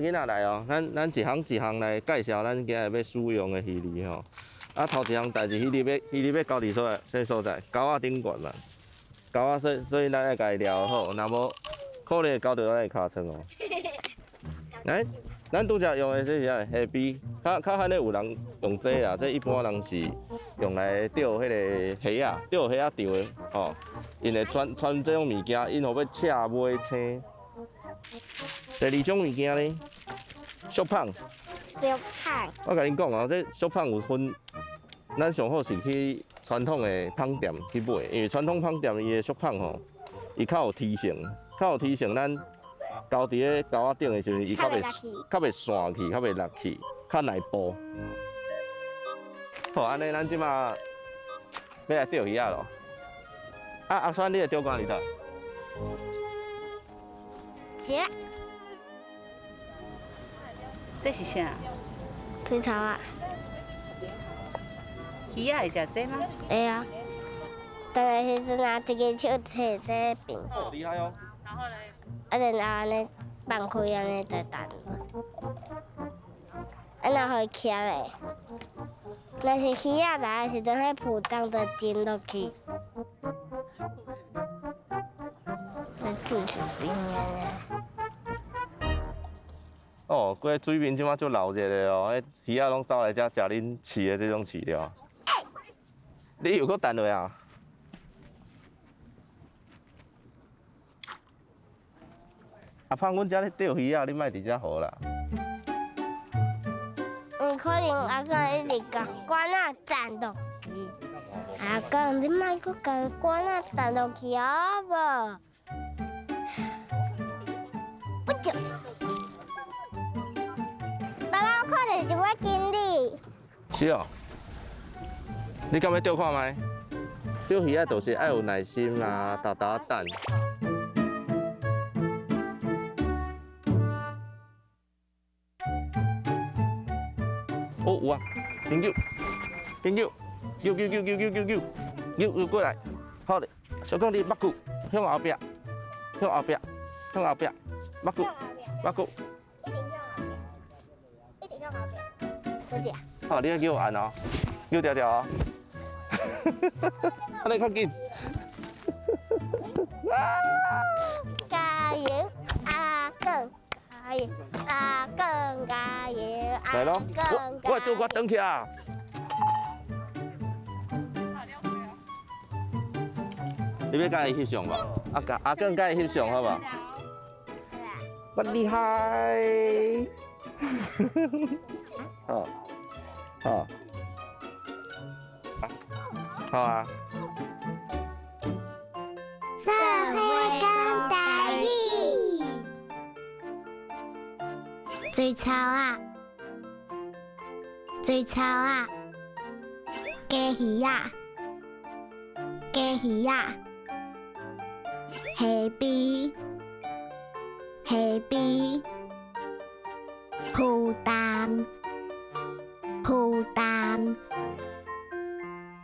囡仔來哦，咱一項一項來介紹咱今日欲使用的魚餌吼。啊，頭一項代誌，魚餌欲交佇所在，啥所在？鈎仔頂懸嘛。鈎仔，所以咱愛共伊撩好，若無可能會勾著咱的尻川哦。來，咱拄才用的這是啥？蝦蜶，較較罕咧有人用這啦，這一般人是用來釣彼個蝦仔，釣蝦仔場的吼。𪜶會穿穿這種物件，𪜶予欲赤尾青。第二種物件呢，束麭。束麭。我共恁講哦，這束麭有分，咱上好是去傳統的麭店去買，因為傳統麭店伊的束麭吼，伊較有彈性，較有彈性，咱勾佇咧鈎仔頂的時陣，伊較袂散去，較袂落去，較耐步。好，按呢咱這馬欲來釣魚仔囉。啊，阿川，你的釣竿佇佗？這。這是啥？水草仔。魚仔會食這嗎？會啊。但是彼陣啊，一个手提這邊。哦，厲害哦。然後咧？啊，然後按呢放開按呢就彈。啊，然後予伊徛咧。若是魚仔來的時陣，彼浮筒就沉落去。在水邊按呢。哦，規个水面這馬足鬧熱的哦，彼魚仔攏走來遮食恁飼的這種飼料。你又閣彈落啊？阿胖，阮遮咧釣魚仔，你莫佇遮予啦。毋可能阿公一直共竿仔彈落去。阿公，你莫閣共竿仔彈落去好無？不就。爸爸，我看著一尾錦鯉。是哦。你敢欲釣看覓？釣魚仔就是愛有耐心啦，沓沓等。哦，有啊，緊揪，緊揪，揪揪揪揪揪揪揪，揪揪過來，好咧，小公你目睭向後壁，向後壁，向後壁，目睭，目睭。一定向後壁，一定向後壁，這裡啊。好，你愛叫我按哦，揪牢牢哦。按呢較緊。加油，阿公！加油，阿公！加油，來咯，我我拄我轉去啊。你欲共伊翕相無？阿公阿公共伊翕相好無？我厲害！好，好，好啊。做伙講台語，水草仔，水草仔，雞魚仔，雞魚仔，蝦蜶，蝦蜶，浮筒，浮筒。